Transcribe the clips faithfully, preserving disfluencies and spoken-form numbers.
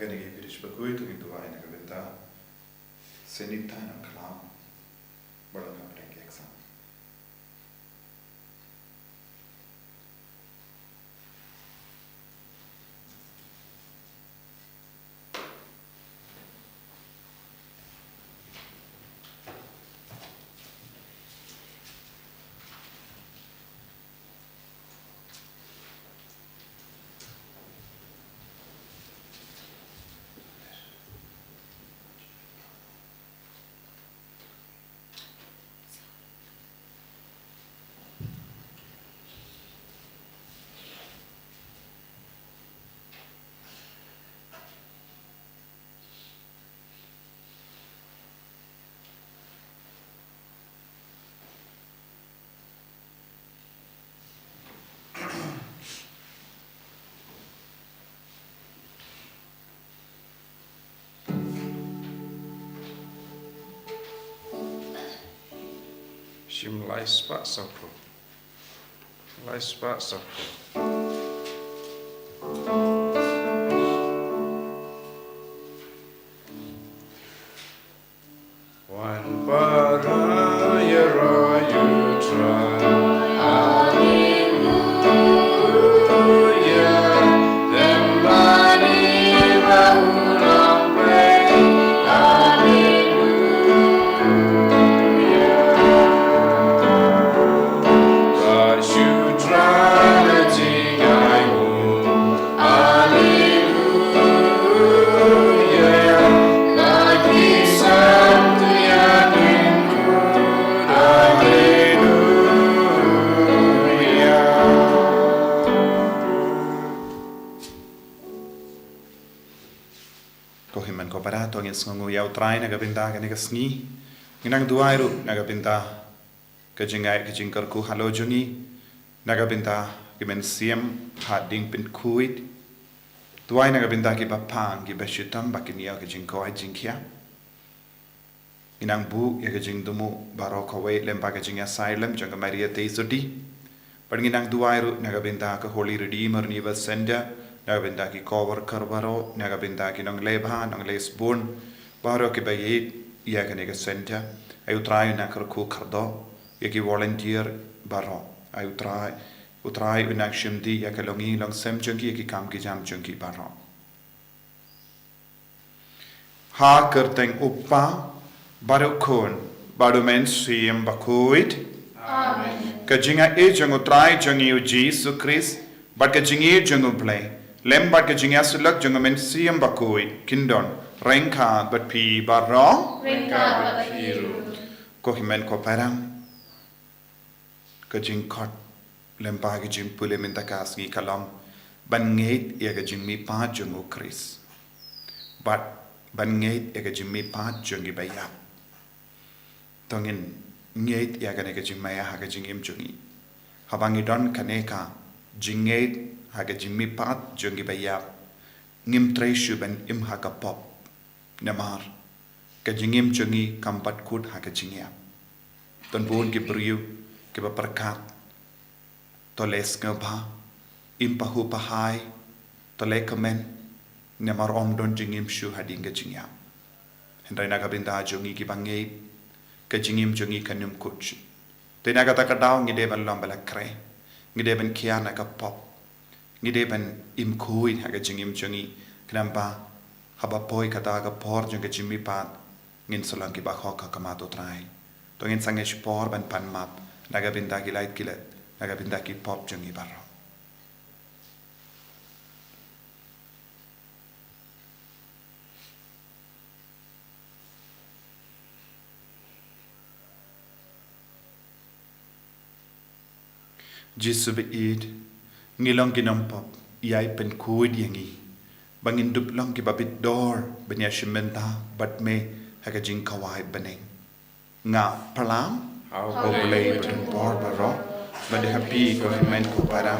Kane ka parish bakhuid, ngin duwai na ka bynta Senita Nongkhlaw, ba la hap pdeng ki exam. Shim lai spah saw phew. Lai spah saw phew. Wan para ïaroh ïa U Trai. Alleluia. Lem bad i ba u long blei. Alleluia. Ba shu Trai la jingai u. Alleluia. Ba ki sam tu ya kin kut. Alleluia. Ko hynmen ko para, to ngin sngewnguh ïa U Trai na ka bynta kane ka sngi. Ngin nang duwai ruh na ka bynta ka jingai ka jingkyrkhu halor jong ngi, na ka bynta ki mynsiem ha ding pynkhuid. Duwai na ka bynta kiba pang kiba shitom ba kin ïoh ka jingkoit jingkhiah. Ngi nang buh ïa ka jingduhmuh baroh kawei lem bad ka jingïasaid lem jong ka Maria Theisotti. Bad ngi nang duwai ruh na ka bynta ka Holy Redeemer Universe Center, na ka bynta ki co-worker baroh, na ka bynta ki nongleh bha nongleh sbun baroh kiba ïeit ïa kane ka center. Ai U Trai un nang kyrkhu kyrdoh ïa ki volunteer baroh. Ai U Trai, U Trai un nang shim dih ïa ka longïing longsem jong ki, ïa ki kam ki jam jong ki baroh. Ha ka kyrteng U Kpa, bad U Khun, bad U Mynsiem Bakhuid. Amen. Ka jingaiei jong U Trai jong ngi U Jisu Khrist, bad ka jingïeit jong U Blei, lem bad ka jingïasyllok jong U Mynsiem Bakhuid, kin don ryngkat bad phi baroh. Ryngkat bad phi ruh. Ko hynmen ko para, ka jingkhot lem bad ka jingpule mynta ka sngi ka long ban ngeit ïa ka jingmihpat jong U Khrist. Bad ban ngeit ïa ka jingmihpat jong ki baïap. To ngin ngeit ïa kane ka jingmaïa ha ka jingim jong ngi. Haba ngi don kane ka jingngeit ha ka jingmihpat jong ki baïap, ngim treh shuh ban im ha ka pop. Namar ka jingim jong ngi kam pat kut ha ka jingïap. Don bun ki briew kiba pyrkhat, to leh sngewbha, im pahuh pahai, to leh kmen, namar ym don jingim shuh hadien ka jingïap. Hynrei na ka bynta jong ngi kiba ngeit, ka jingim jong ngi kan ym kut shuh. Te na kata ka daw ngi dei ban long ba la khreh, ngi dei ban khia na ka pop, ngi dei ban im khuid ha ka jingim jong ngi, khnang ba haba poi kata ka por jong ka jingmihpat, ngin sa long kiba hok ha khmat U Trai. To ngin sangeh shipor ban pan map na ka bynta ki lait ki let, na ka bynta ki pop jong ngi baroh. Jisu ba ïeit, ngi long ki nongpop, ïai pynkhuid ïa ngi ba ngin dup long kiba bit dor ban ïashim bynta bad me ha ka jingkhawai bneng. Nga pyrshang ha U Blei Badonbor baroh, bad ha phi ko hynmen ko para,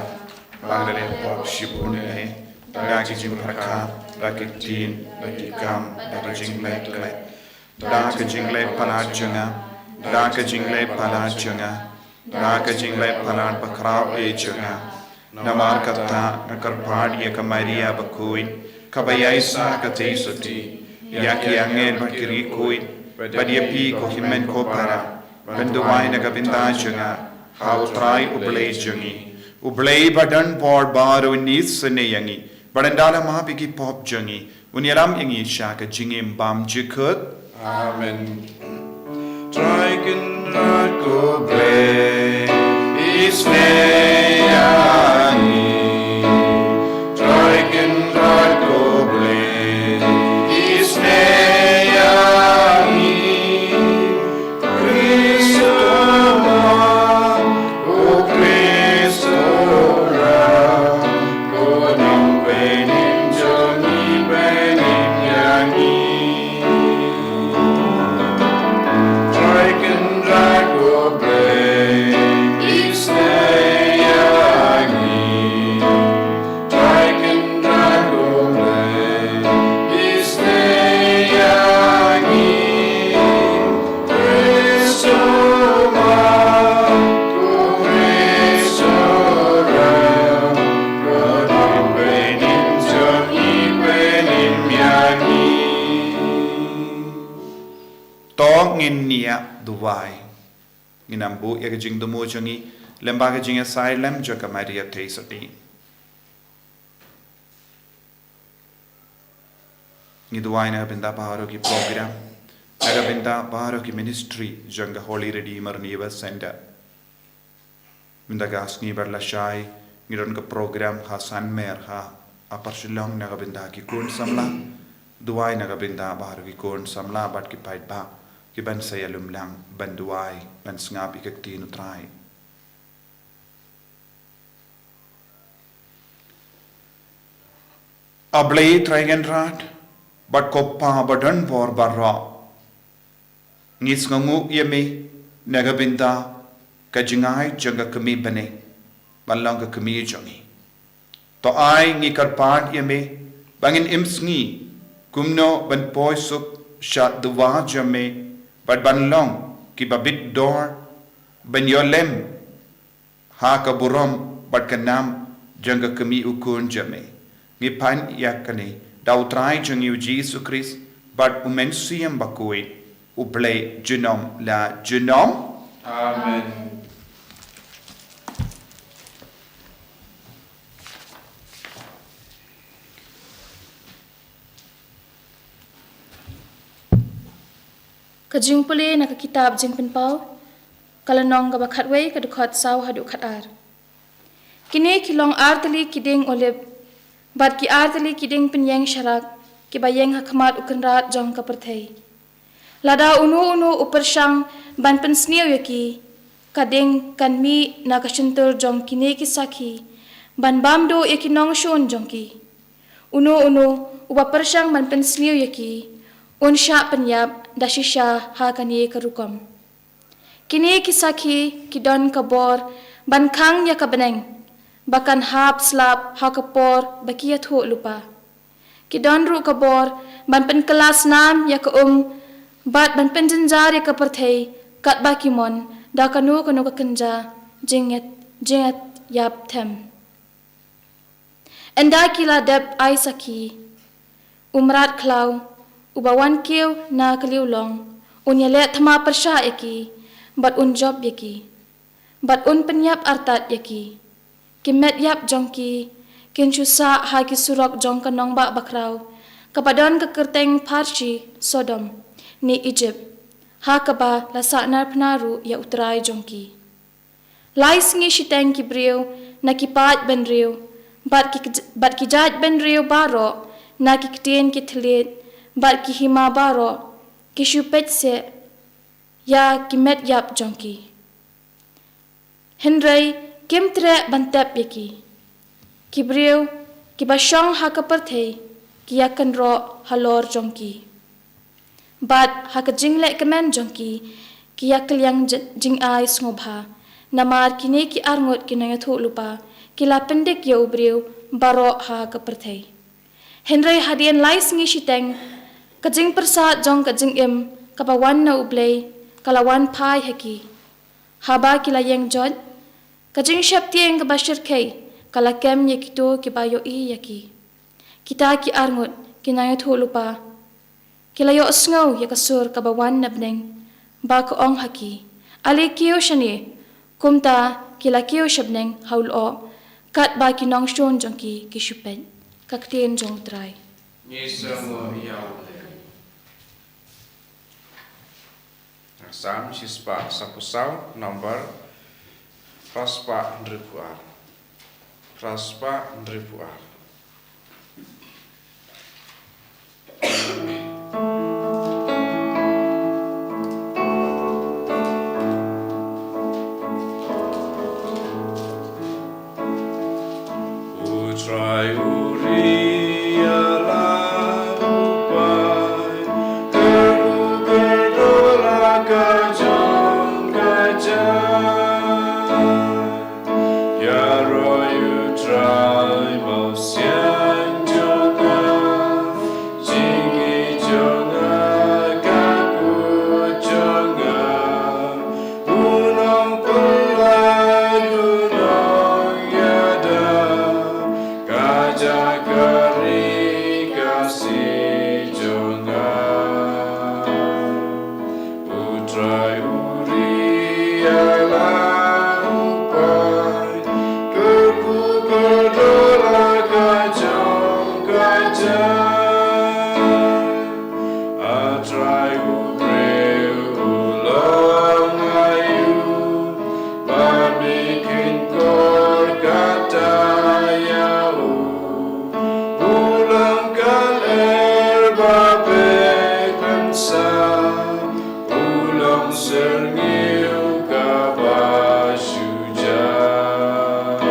ba nga la leh pop shibun eh, da ki jingpyrkhat, da ki ktien, da ki kam, da ki jingleh khleh, da ka jingleh palat jong nga, da ka jingleh palat jong nga, da ka jingleh palat bakhraw eh jong nga. Namar kata nga kyrpad ïa ka Maria bakhuid, Kaba ïaishah ka theisotti ïa ki angel bad ki riewkhuid, bad ïa phi ko hynmen ko para, ban duwai na ka bynta jong nga ha U Trai U Blei jong ngi. U Blei ba don bor baroh un isynei ïa ngi, bad un da la map ïa ki pop jong ngi, un ïalam ïa ngi sha ka jingim bymjukut. Amen. Trai Kynrad ko Blei, isynei ïa ngi. Trai Kynrad ko Blei, isynei ïa ngi. Khrist u Mah, ko Khrist u Ram, ko Nongpynim jong ngi, pynim ïa ngi. Trai Kynrad ko Blei, isynei ïa ngi. Trai Kynrad ko Blei, isynei ïa ngi. Khrist u Mah, ko Khrist u Ram, ko Nongpynim jong ngi, pynim ïa ngi. To ngin ïa duwai. Ngin ym buh ïa ka jingthmu jong ngi lyngba ka jingïasaid lem jong ka Maria theisotti. Ngi duwai na ka bynta baroh ki program, na ka bynta baroh ki ministry jong ka Holy Redeemer Renewal Center. Mynta ka sngi bad lashai ngi don ka program ha San Mer ha Upper Shillong na ka bynta ki khun samla. Duwai na ka bynta baroh ki khun samla bad ki paidbah kiban sa ïalum lang ban duwai, ban sngap ïa ka ktien U Trai. A Blei Trai Kynrad bad ko Pa ba don bor baroh, ngi sngewnguh ïa me na ka bynta ka jingai jong ka kmie bneng ban long ka kmie jong ngi. To ai ngi kyrpad ïa me ba ngin im sngi kumno ban poi suk sha duwai jong me, bad ban long kiba bit dor ban ïoh lem ha ka burom bad ka nam jong ka kmie u khun jong me. Ngi pan ïa kane da U Trai jong ngi U Jisu Khrist bad U Mynsiem Bakhuid, U Blei junom la junom. Amen. Ka jingpule na ka kitab Jingpynpaw, ka lynnong kaba khatwei, ka dkhot saw haduh khatar. Kine ki long ar tylli ki dieng olib bad ki ar tylli ki dieng pynïeng sharak kiba ïeng ha khmat U Kynrad jong ka pyrthei. Lada uno uno u pyrshang ban pynsniew ïa ki, ka dieng kan mih na ka shyntur jong kine ki sakhi ban bam duh ïa ki nongshun jong ki. Uno uno uba pyrshang ban pynsniew ïa ki, un shah pynïap da shisha ha kane ka rukom. Kine ki sakhi ki don ka bor ban khang ïa ka bneng ba kan hap slap ha ka por ba ki ïathuh lypa. Ki don ruh ka bor ban pynkylla snam ïa ka um bad ban pynjynjar ïa ka pyrthei katba ki mon da kano kano ka kynja jingïat, jingïat ïap them. Ynda ki la dep ai sakhi, u mrad khlaw uba wan kiew na ka liewlong un ïaleh thma pyrshah ïa ki bad un jop ïa ki bad un pynïap artat ïa ki. Ki met ïap jong ki kin shu sah ha ki surok jong ka nongbah bakhraw kaba don ka kyrteng pharshi Sodom ne Egypt, ha kaba la sahnarphna ruh ïa U Trai jong ki. Lai sngi shiteng ki briew na ki paid bynriew bad ki, bad ki jaid bynriew baroh, na ki ktien ki thylliej bad ki hima baroh, ki shu peit seh ïa ki met ïap jong ki. Hynrei kim treh ban tep ïa ki. Ki briew kiba shong ha ka pyrthei ki ïakynroh halor jong ki. Bad ha ka jingleh kmen jong ki, ki ïakylliang j-, jingai sngewbha. Namar kine ki arngut ki nongïathuhlypa ki la pyndik ïa u briew baroh ha ka pyrthei. Hynrei hadien lai sngi shiteng, ka jingpyrsad jong ka jingim kaba wan na U Blei ka la wan phai ha ki. Haba ki la ïeng joit, ka jingsheptieng kaba shyrkhei ka la kem ïa kito kiba ïohi ïa ki. Kita ki arngut ki nongïathuhlypa ki la ïohsngew ïa ka sur kaba wan na bneng, ba ka ong ha ki, ale kiew shane. Kumta ki la kiew sha bneng ha u lyoh, katba ki nongshun jong ki ki shu peit. Ka ktien jong U Trai. Ngi sngewbha ïa U Blei. Salm shispah saphew saw, number phra spah hynriewphew ar. Phra spah hynriewphew ar. U Trai u ri ïa la u paid, kyrkhu kyrdoh la ka jong ka jaid. Ïaroh ïa U Trai, mawsiang jong nga, jingïeit jong nga, ka kut jong nga. U nongpynlait, u nongïada, ka jaka ri ka sngi jong nga. U Trai u ri ïa la u paid, kyrkhu kyrdoh la ka jong ka jaid. A Trai, u briew u long aïu, ba me kheiñ kor kata ïa u? U long ka lyer ba pyrkhat sah, u long syrngiew kaba shu jaid.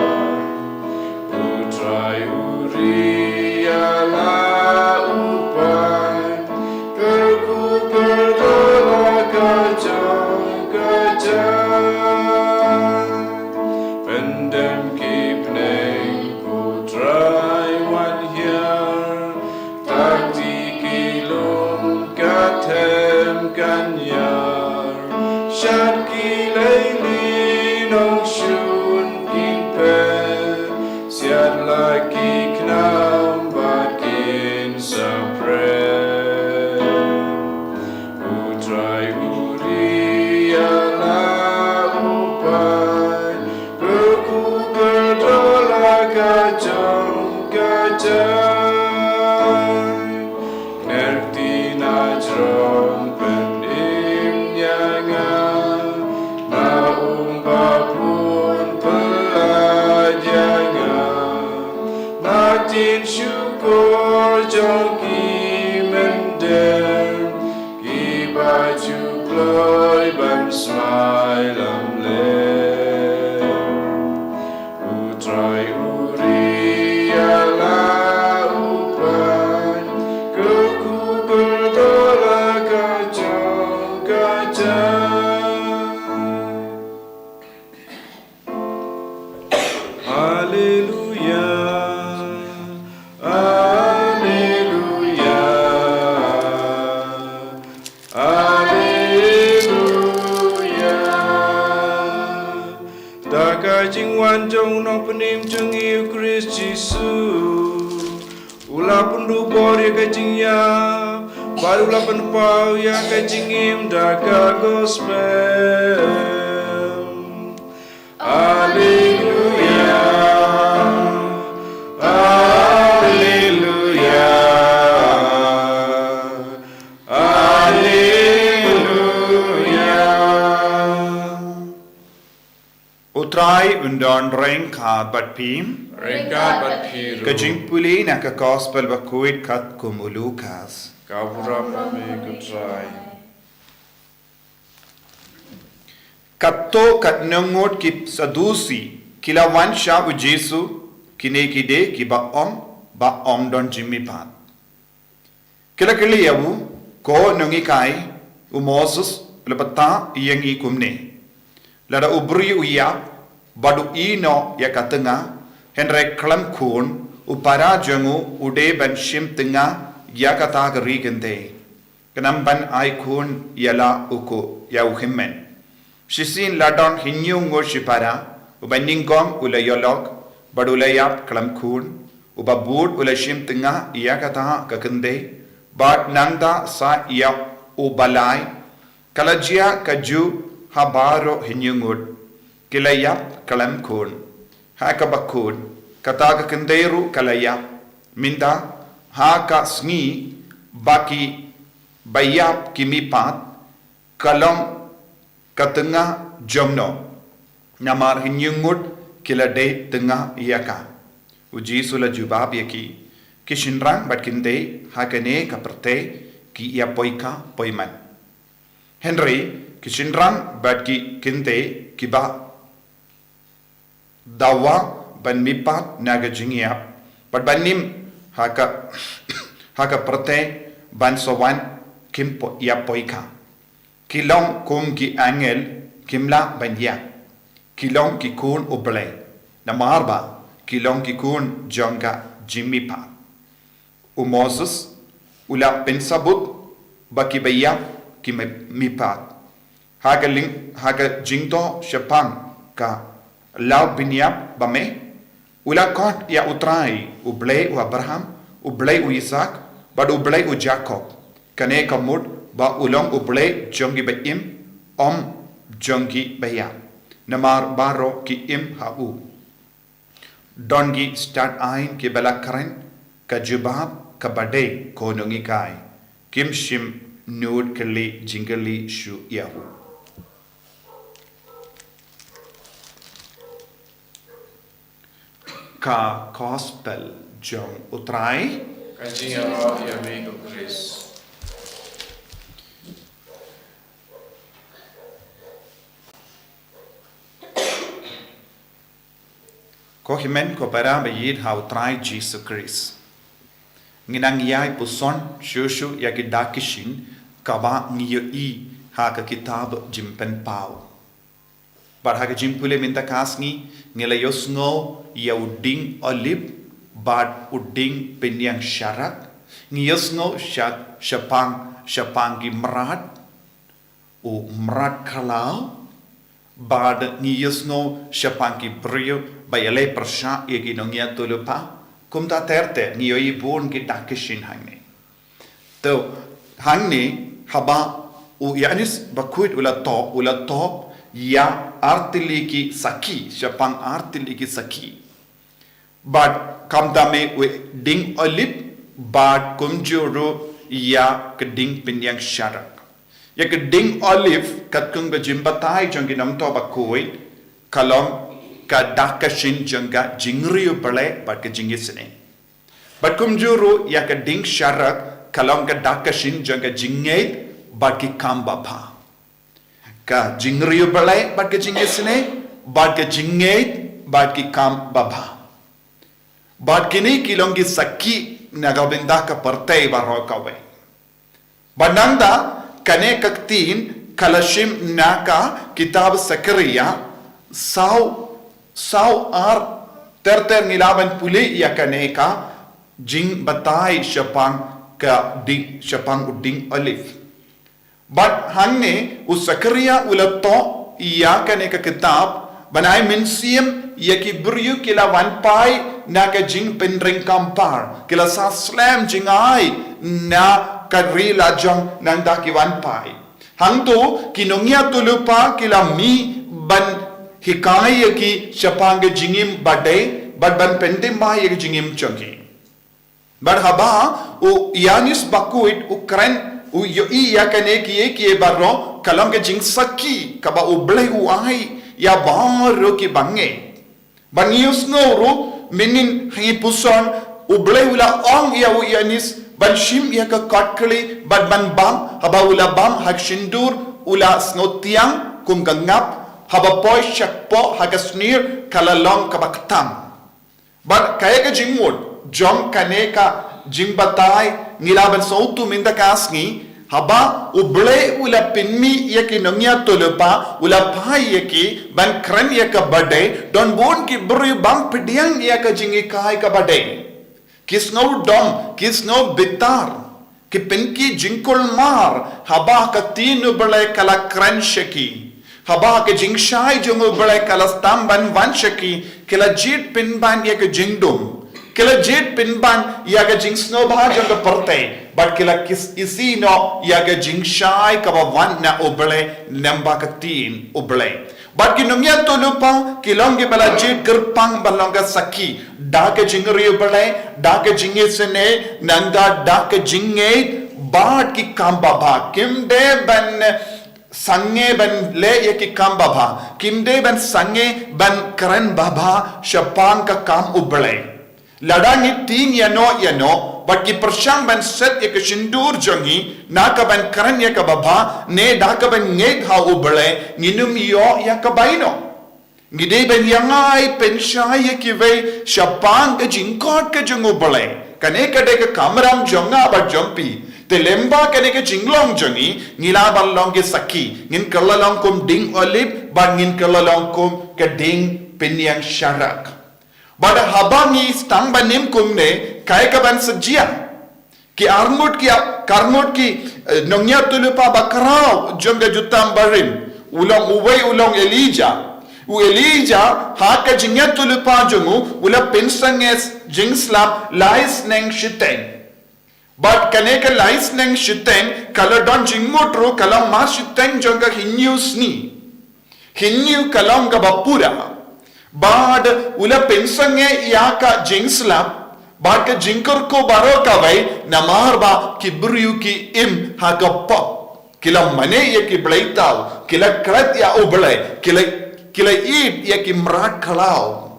U Trai u ri ïa la u paid, kyrkhu kyrdoh la ka jong ka jaid. Pyndem ki bneng, ko Trai wan hiar, tang ïa ki lum ka them ka ñiar. Shad ki lei li, nongshun kin peit, siat la ki khnam bad kin sa pret. U Trai u ri ïa la u paid, kyrkhu kyrdoh la ka jong ka jaid. Kner kti na jrong, pynim ïa nga, na um ba bun, pynlait ïa nga. Na ktien shukor jong ki mynder, kiba ju kloi ban smai lamler. U Trai u ri ïa la u paid, kyrkhu kyrdoh la ka jong ka jaid. Haleluya, haleluya, haleluya. Da ka jingwan jong u Nongpynim jong ngi u Khrist Jisu, u la pynduh bor ïa ka jingïap, bad u la pynpaw ïa ka jingim da ka gospel. Alleluia, alleluia, alleluia. U Trai un don ryngkat bad phi. Ryngkat bad phi ruh. Ka jingpule na ka Gospel bakhuid katkum u Lukas. Ka burom ïa me ko Trai. Katto katne ngut ki Sadusi ki la wan sha u Jisu, kine ki dei kiba ong ba ym don jingmihpat. Ki la kylli ïa u, ko nonghikai, u Moses u la batai ïa ngi kumne, lada u briew u ïap bad u ïehnoh ïa ka tnga, hynrei khlem khun, u para jong u u dei ban shim tnga ïa kata ka ri kynthei, khnang ban ai khun ïa la u ko ïa u hynmen. Shisien la don hynñiew ngut shipara, uba nyngkong u la ïalok bad u la ïap khlem khun, Uba bud u la shim tnga ïa kata ka kynthei, bad nangta sa ïa u balai, ka la jia kajuh ha baroh hynñiew ngut, ki la ïap khlem khun. Ha kaba kut, kata ka kynthei ruh ka la ïap. Mynta, ha ka sngi ba ki ba ïap ki mihpat, ka long ka tnga jongno? Namar hynñiew ngut ki la dei tnga ïa ka. U Jisu u la jubab ïa ki, ki shynrang bad kynthei ha kane ka pyrthei ki ïa poi ka poi man. Hynrei ki shynrang bad ki kynthei kiba dawa ban mihpat na ka jingïap, bad ban im ha ka, ha ka pyrthei ban sa wan, kim po-, ïa poi ka. Ki long kum ki angel, kim lah ban ïap. Ki long ki khun U Blei, namar ba ki long ki khun jong ka jingmihpat. U Moses u la pynsabut ba kiba ïap ki mi-, mihpat. Ha ka ling-, ha ka jingthoh shaphang ka law bynïap ba me, u la khot ïa U Trai, U Blei u Abraham, U Blei u Isaak, bad U Blei u Jakob. Kane ka mut ba u long U Blei jong kiba im, ym jong kiba ïap, namar baroh ki im ha u. Don ki stad aiñ kiba la kren ka jubab kaba dei, ko nonghikai, kim shym nud kylli jingkylli shuh ïa u. Ka Gospel jong U Trai. Ka jingïaroh ïa me ko Khrist. Ko hynmen ko para ba ïeit ha U Trai Jisu Khrist, ngi nang ïai puson shuh shuh ïa ki dak ki shin kaba ngi ïohi ha ka kitab Jingpynpaw. Bad ha ka jingpule mynta ka sngi, ngi la ïohsngew ïa u dieng olib bad u dieng pynïaid sharak. Ngi ïohsngew sha-, shaphang, shaphang ki mrad, u mrad khlaw, bad ngi ïohsngew shaphang ki briew ba ïaleh pyrshah ïa ki nongïathuhlypa. Kumta ter ter ngi ïohi bun ki dak ki shin hangne. To, hangne haba u Ïoannis Bakhuid u la thoh, u la thoh ïa artylli ki sakhi, shaphang artylli ki sakhi. Bad khamtam eh u dieng olib, bad kumjuh ruh ïa ka dieng pynïaid sharak. Ïa ka dieng olib, katkum ka jingbatai jong ki nongthoh bakhuid, ka long ka dak ka shin jong ka jingriewblei bad ka jingisynei. Bad kumjuh ruh ïa ka dieng sharak, ka long ka dak ka shin jong ka jingngeit bad ki kam babha. Ka jingriewblei bad ka jingisynei, bad ka jingngeit bad ki kam babha. Bad kine ki long ki sakhi na ka bynta ka pyrthei baroh kawei. Bad nangta, kane ka ktien ka la shim na ka kitab Sakharia, saw, saw ar, ter ter ngi lah ban pule ïa kane ka jingbatai shaphang ka dieng, shaphang u dieng olib. Bad hangne u Sakharia u la thoh ïa kane ka kitab, ban ai mynsiem ïa ki briew ki la wan phai na ka jingpynring kam par, ki la sah slem jngai na ka ri lajong nangta ki wan phai. Hangto ki nongïathuhlypa ki la mih ban hikai ïa ki shaphang ka jingim badei, bad ban pynthymmai ïa ka jingim jong ki. Bad haba u Ïoannis Bakhuid u kren, u ïohi ïa kane kiei kiei baroh, ka long ka jingsakhi kaba U Blei u ai ïa baroh ki bangeit. Bad ngi ïohsngew ruh mynhynnin ha ngi puson, U Blei u la ong ïa u Ïoannis ban shim ïa ka kot khlieh bad ban bam, haba u la bam ha ka shyntur u la sngewthiang kum ka ngap, haba poi shakpoh ha ka snier ka la long kaba ktam. Bad kaei ka jingmut jong kane ka jingbatai ngi lah ban sngewthuh mynta ka sngi, haba U Blei u la pynmih ïa ki nongïathuhlypa, u la phai ïa ki ban kren ïa kaba dei, don bun ki briew bym pdiang ïa ka jinghikai kaba dei. Ki sngew dom, ki sngew bitar. Ki pynki jingkulmar, haba ka ktien U Blei ka la kren sha ki. Haba ka jingshai jong U Blei ka la sdang ban wan sha ki, ki la jied pynban ïa ka jingdum. Ki la jied pynban ïa ka jingsngewbha jong ka pyrthei, bad ki la kis-, isih noh ïa ka jingshai kaba wan na U Blei, lyngba ka ktien U Blei. Bad ki nongïathuhlypa ki long kiba la jied kyrpang ban long ka sakhi da ka jingriewblei, da ka jingisynei, nangta da ka jingngeit, bad ki kam babha. Kim dei ban sangeh ban leh ïa ki kam babha, kim dei ban sangeh ban kren babha shaphang ka kam U Blei. Lada ngi tieng ïano ïano, bad ki pyrshang ban set ïa ka shyntur jong ngi na ka ban kren ïa ka babha, ne da ka ban ngeit ha U Blei, ngin ym ïoh ïa ka baino. Ngi dei ban ïa ngai pynshai ïa kiwei shaphang ka jingkhot ka jong U Blei. Kane ka dei ka kamram jong nga bad jong phi. Te lyngba kane ka jinglong jong ngi, ngi lah ban long ki sakhi. Ngin kylla long kum dieng olib, bad ngin kylla long kum ka dieng pynïaid sharak. Bad haba ngi sdang ban im kumne, kaei ka ban sa jia? Ki arngut ki, ka arngut ki, eh, nongïathuhlypa bakhraw jong ka Jutang Barim. U long uwei, u long Elijah. U Elijah, ha ka jingïathuhlypa jong u, u la pynsangeh jingslap lai sneng shiteng. Bad kane ka lai sneng shiteng, ka la don jingmut ruh, ka long mar shiteng jong ka hynñiew sngi. Hynñiew ka long kaba pura. Bad u la pynsangeh ïa ka jingslap, bad ka jingkyrkhu baroh kawei, namar ba ki briew ki im ha ka pop. Ki la mane ïa ki bleitaw, ki la klet ïa U Blei, ki la, ki la ïeit ïa ki mrad khlaw.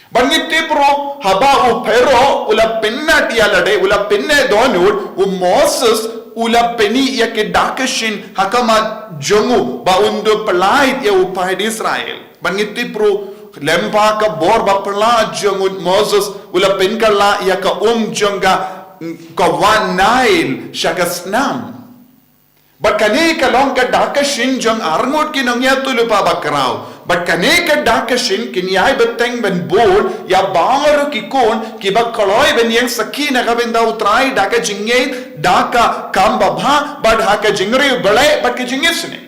Bad ngi tip ruh, haba u Pharaoh, u la pynneh ïa lade, u la pynneh dohnud, u Moses, u la pyni ïa ki da ka shin, ha khmat jong u, ba un duh pyllait ïa u paid Israel. Bad ngi tip ruh, lyngba ka bor ba phylla jong u Moses, u la pynkylla ïa ka um jong ka, ka wah Nail, sha ka snam. Bad kane ka long ka da ka shin jong arngut ki nongïathuhlypa bakhraw. Bad kane ka da ka shin kin ïai bteng ban bud, ïa baroh ki khun, kiba kloi ban ïeng sakhi na ka bynta U Trai da ka jingngeit, da ka kam babha, bad ha ka jingriewblei, bad ka jingisynei.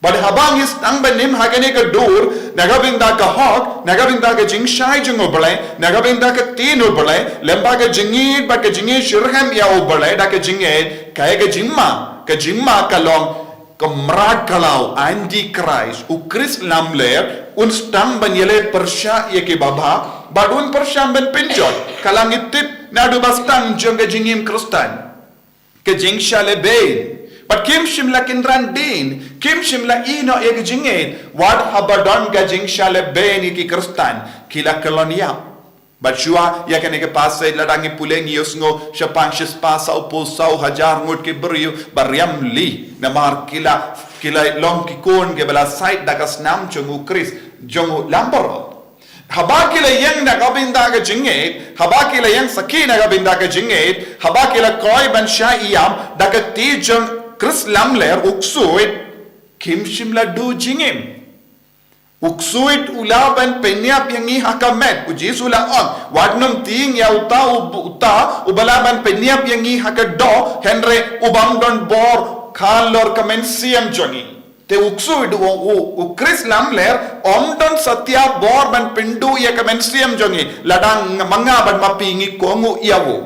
Bad haba ngi sdang ban im ha kane ka dur, na ka bynta ka hok, na ka bynta ka jingshai jong U Blei, na ka bynta ka ktien U Blei, lyngba ka jingïeit, bad ka jingïeit shitrhem ïa U Blei, da ka jingngeit, kaei ka jingma, ka jingma ka long, ka mrad khlaw, Antichrist, u Khrist lamler, un sdang ban ïaleh pyrshah ïa ki babha, bad un pyrshang ban pynjot, ka la ngi tip, naduh ba sdang jong ka jingim Khristan. Ka jingshah lehbeiñ. Bad kim shym la kynran dien, kim shym la ïeh noh ïa ka jingngeit, wat haba don ka jingshah lehbeiñ ïa ki Khristan, ki la kyllon ïap. Bad shuwa, ïa kane ka passage lada ngi pule ngi ïohsngew, shaphang shispah sawphew saw hajar ngut ki briew, ba riam lih, namar ki la, ki la long ki khun kiba la shait da ka snam jong u Khrist, jong u lambaroh. Haba ki la ïeng na ka bynta ka jingngeit, haba ki la ïeng sakhi na ka bynta ka jingngeit, haba ki la kloi ban shah ïam, da ka kti jong u Khrist lamler u ksuid, kim shym la duh jingim. U ksuid u lah ban pynïap ïa ngi ha ka met, u Jisu u la ong, wat nym tieng ïa uta u, uta, uba lah ban pynïap ïa ngi ha ka doh, hynrei u bym don bor, halor ka mynsiem jong ngi. Te u ksuid u, u, u Khrist lamler, um don satia bor ban pynduh ïa ka mynsiem jong ngi, lada ma nga bad ma phi ngi kohnguh ïa u.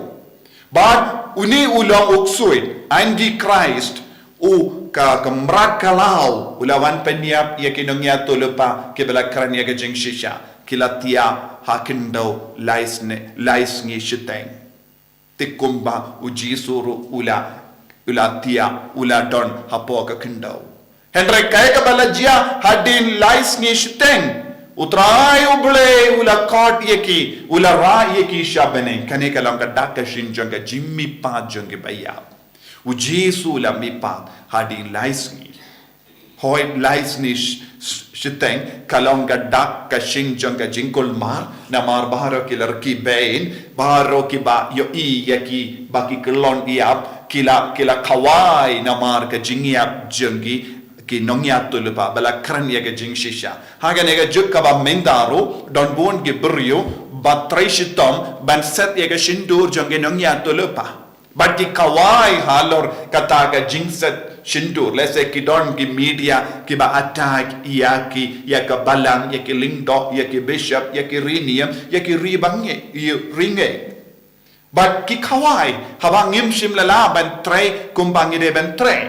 Bad une u long u ksuid, Antichrist, u ka, ka mrad khlaw, u la wan pynïap ïa ki nongïathuhlypa, kiba la kren ïa ka jingshisha, ki la thiah ha khyndew lai sne-, lai sngi shiteng. Te kumba u Jisu ruh u la, u la thiah, u la don hapoh ka khyndew. Hynrei kaei kaba la jia hadien lai sngi shiteng. U Trai U Blei u la khot ïa ki, u la rah ïa ki sha bneng. Kane ka long ka dak ka shin jong ka jingmihpat jong ki baïap. U Jisu u la mihpat hadien lai sngi. Hooid lai sngi sh-, sh-, shiteng, ka long ka dak ka shin jong ka jingkulmar, namar baroh ki la rkhie beiñ, baroh kiba ïohi ïa ki ba ki kyllon ïap, ki la, ki la khawai namar ka jingïap jong ki, ki nongïathuhlypa, ba la kren ïa ka jingshisha. Ha kane ka juk kaba mynta ruh, don bun ki briew, ba trei shitom, ban set ïa ka shyntur jong ki nongïathuhlypa. Bad ki khawai halor kata ka jingset shyntur. Lehse ki don ki media kiba attack ïa ki, ïa ka balang, ïa ki lyngdoh, ïa ki bishop, ïa ki riewniam, ïa ki ri bangeit, ïa ri ngeit. Bad ki khawai, haba ngim shym la lah ban trei kumba ngi dei ban trei.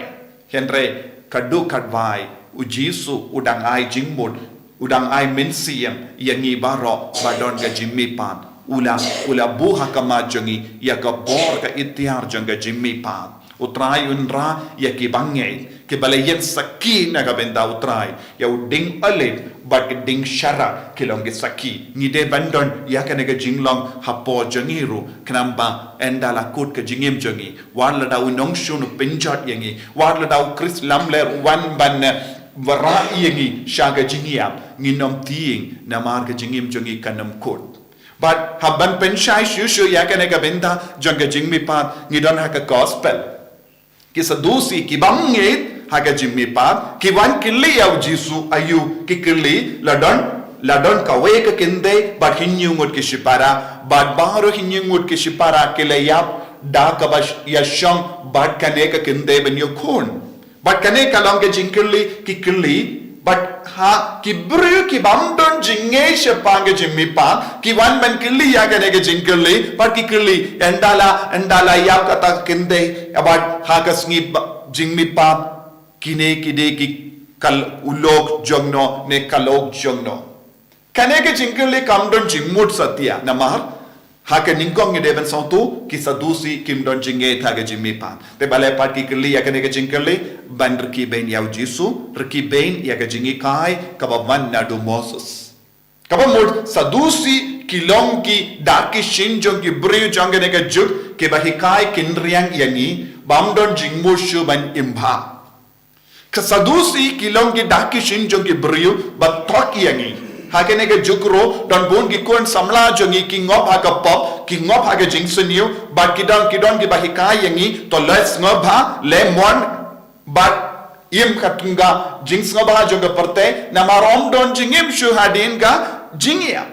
Hynrei ka dei kaba u Jisu u dang ai jingmut, u dang ai mynsiem ïa ngi baroh ba don ka jingmihpat. U la, u la buh ha khmat jong ngi ïa ka bor ka iktiar jong ka jingmihpat. U Trai un rah ïa ki bangeit kiba la ïeng sakhi na ka bynta u Trai. Ïa u dieng olib bad ka dieng sharak ki long ki sakhi. Ngi dei ban don ïa kane ka jinglong hapoh jong ngi ruh, khnang ba ynda la kut ka jingim jong ngi, wat lada u nongshun u pynjot ïa ngi, wat lada u Khrist lamler u wan ban, eh, wanrah ïa ngi sha ka jingïap, ngin ym tieng namar ka jingim jong ngi kan ym kut. Bad hap ban pynshai shuh shuh ïa kane ka bynta jong ka jingmihpat. Ngi don ha ka gospel ki Sadusi, ki bym ngeit ha ka jingmihpat, ki wan kylli ïa u Jisu, aïu ki kylli, la don, la don kawei ka kynthei bad hynñiew ngut ki shipara, bad baroh hynñiew ngut ki shipara ki la ïap da kaba sh-, ïashong bad kane ka kynthei ban ïakhun. Bad kane ka long ka jingkylli ki kylli, bad ha ki briew ki bym don jingngeit shaphang ka jingmihpat ki wan ban kylli ïa kane ka jingkylli, bad ki kylli, ynda la, ynda la ïap kata ka kynthei, bad ha ka sngi ba-, jingmihpat, kine ki dei ki kal-, u lok jong no ne ka lok jong no. Kane ka jingkylli kam don jingmut satia, namar ha ka nyngkong ngi dei ban sngewthuh, ki Sadusi kim don jingngeit ha ka jingmihpat. Te balei pat ki kylli ïa kane ka jingkylli? Ban rkhie bein ïa u Jisu, rkhie bein ïa ka jinghikai kaba wan naduh u Moses. Kaba mut Sadusi ki long ki dak ki shin jong ki briew jong kane ka juk kiba hikai kynriang ïa ngi, bym don jingmut shuh ban im bha. Ki Sadusi ki long ki dak ki shin jong ki briew ba thok ïa ngi. Ha kane ka juk ruh don bun ki khun samla jong ngi ki ngop ha ka pop, ki ngop ha ka jingsniew, bad ki don, ki don kiba hikai ïa ngi, to leh sngewbha, leh mon, bad im katkum ka jingsngewbha jong ka pyrthei, namar ym don jingim shuh hadien ka jingïap.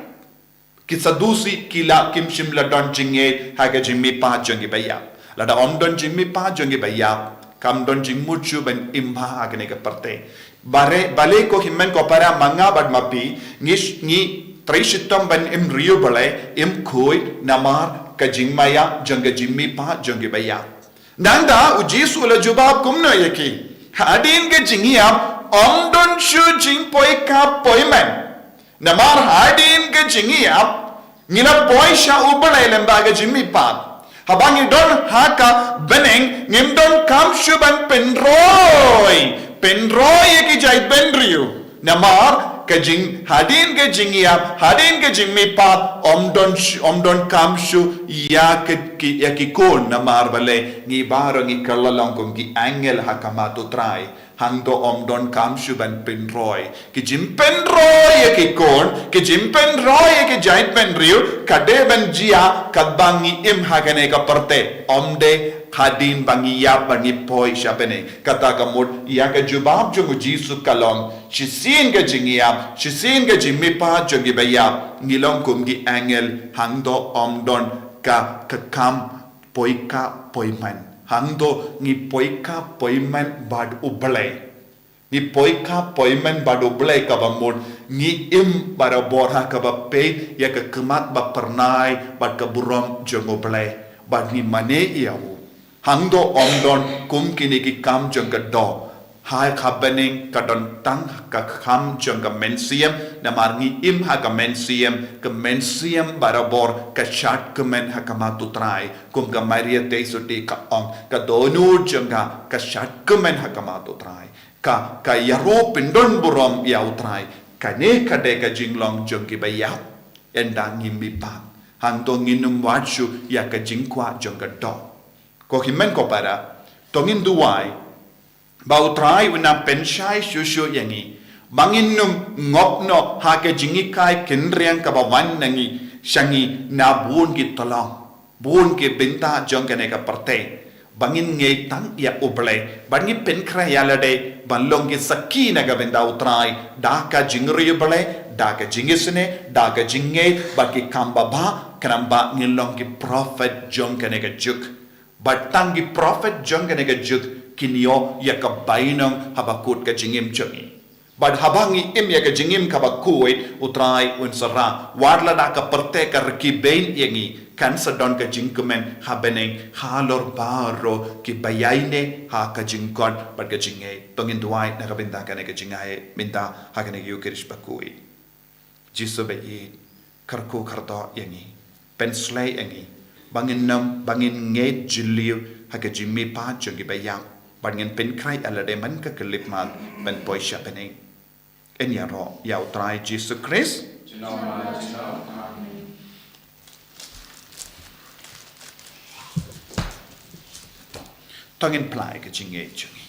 Ki Sadusi ki la, kim shym la don jingngeit ha ka jingmihpat jong kiba ïap. Lada ym don jingmihpat jong kiba ïap, kam don jingmut shuh ban im bha ha kane ka pyrthei. Balei, balei ko hynmen ko para, ma nga bad ma phi, ngi sh-, ngi trei shitom ban im riewblei, im khuid, namar ka jingmaïa jong ka jingmihpat jong kiba ïap. Nangta u Jisu u la jubab kumno ïa ki? Hadien ka jingïap ym don shuh jingpoi khap poi men. Namar hadien ka jingïap ngi la poi sha U Blei lyngba ka jingmihpat. Haba ngi don ha ka bneng ngim donkam shuh ban pynroi, pynroi ïa ki jaitbynriew. Namar ka jing, hadien ka jingïap, hadien ka jingmihpat, ym don sh-, ym donkam shuh ïa ki, ki, ïa ki khun, namar balei, ngi baroh ngi kylla long kum ki angel ha khmat U Trai. Hangto ym donkam shuh ban pynroi. Ki jingpynroi ïa ki khun, ki jingpynroi ïa ki jaitbynriew, ka dei ban jia katba ngi im ha kane ka pyrthei. Ym dei hadien ba ngi ïap ba ngi poi sha bneng. Kata ka mut ïa ka jubab jong U Jisu ka long, shisien ka jingïap, shisien ka jingmihpat jong kiba ïap, ngi long kum ki angel, hangto ym don ka, ka kam poi khap poi men. Hangto ngi poi khap poi men bad U Blei. Ngi poi khap poi men bad U Blei, kaba mut ngi im barabor ha kaba peit ïa ka khmat ba phyrnai bad ka burom jong U Blei, bad ngi mane ïa u. Hangto ym don kum kine ki kam jong ka doh. Ha ka bneng ka don tang ka kam jong ka mynsiem, namar ngi im ha ka mynsiem, ka mynsiem barabor ka shad kmen ha khmat U Trai. Kum ka Maria Theisotti ka ong, ka dohnud jong ka ka shad kmen ha khmat U Trai. Ka, ka ïaroh pyndon burom ïa U Trai. Kane ka dei ka jinglong jong kiba ïap. Ynda ngim mihpat, hangto ngin ym wad shuh ïa ka jingkwah jong ka doh. Ko hynmen ko para, to ngin duwai ba U Trai un nang pynshai shuh shuh ïa ngi, ba ngin ym ngop noh ha ka jinghikai kynriang kaba wan na ngi, sha ngi na bun ki tyllong, bun ki bynta jong kane ka pyrthei. Ba ngin ngeit tang ïa U Blei, ba ngin pynkhreh ïa lade ban long ki sakhi na ka bynta U Trai, da ka jingriewblei, da ka jingisynei, da ka jingngeit, bad ki kam babha, khnang ba ngin long ki prophet jong kane ka juk. Bad tang ki prophet jong kane ka juk kin ïoh ïa ka bainong haba kut ka jingim jong ngi. Bad haba ngi im ïa ka jingim kaba khuid, U Trai un sa rah, wat lada ka pyrthei ka rkhie beiñ ïa ngi, kan sa don ka jingkmen ha bneng halor baroh kiba ïaineh ha ka jingkhot bad ka jingngeit. To ngin duwai na ka bynta kane ka jingngeit mynta ha kane ka Ïukharist bakhuid. Jisu ba ïeit, kyrkhu kyrdoh ïa ngi, pynsleh ïa ngi ba ngin nym, ba ngin ngeit jylliew ha ka jingmihpat jong kiba ïap, bad ngin pynkhreh ïa lade man ka khyllipmat ban poi sha bneng. Yn ïaroh ïa U Trai Jisu Khrist. Amen. To ngin plie ka jingngeit jong ngi.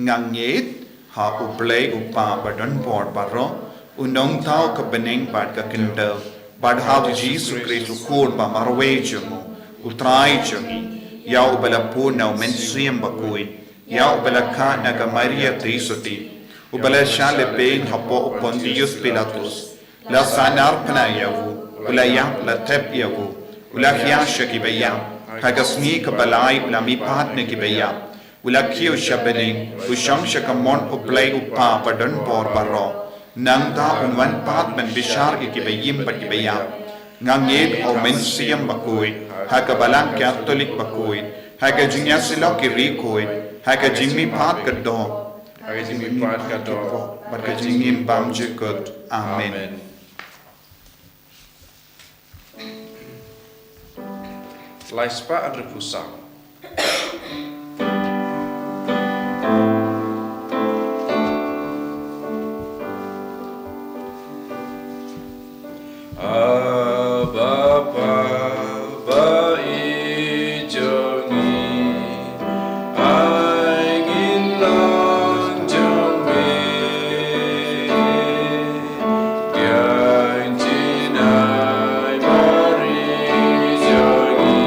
Nga ngeit ha U Blei U Kpa ba don bor baroh, u nongthaw ka bneng bad ka khyndew, bad ha U Jisu Khrist u Khun ba marwei jong u, U Trai jong ngi, ïa uba la pun na U Mynsiem Bakhuid, ïa uba la kha na ka Maria Theisotti, uba la shah leh beiñ hapoh u Pontius Pilatus, la sahnarphna ïa u, u la ïap, la thep ïa u, u la khia sha kiba ïap, ha ka sngi kaba lai u la mihpat na kiba ïap, u la kiew sha bneng, u shong sha kamon U Blei U Kpa ba don bor baroh. Nangta un wan pat ban bishar ïa kiba im bad kiba ïap. Nga ngeit ha U Mynsiem Bakhuid, ha ka Balang Katholik bakhuid, ha ka jingïasyllok ki riewkhuid, ha ka jingmihpat ka doh, ha ka jingmihpat ka doh, bad ka jingim bymjukut. Amen. Lai spah hynriewphew saw. Abba Father, i jong ngi, ai ngin long jong me. Biang jingim ai bari jong ngi,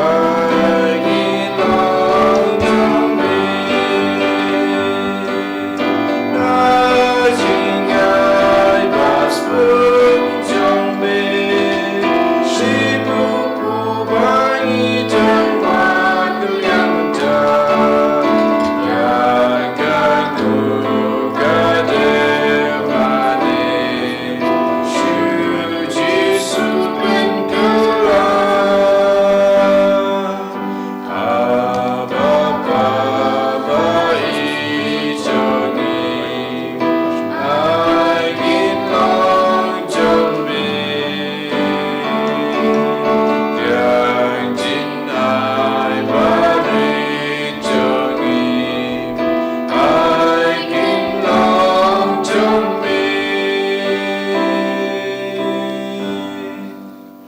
ai ngin long jong me. Ai jingim ai bas pun jong me. Shi pu pu ba ngi jong ma kaliang ta. Ka ka ku ka de ma ne. Shu Jisu pynkylla. Abba Father, i jong ngi, ai ngin long jong me. Biang jingim ai bari jong ngi, ai ngin long jong me.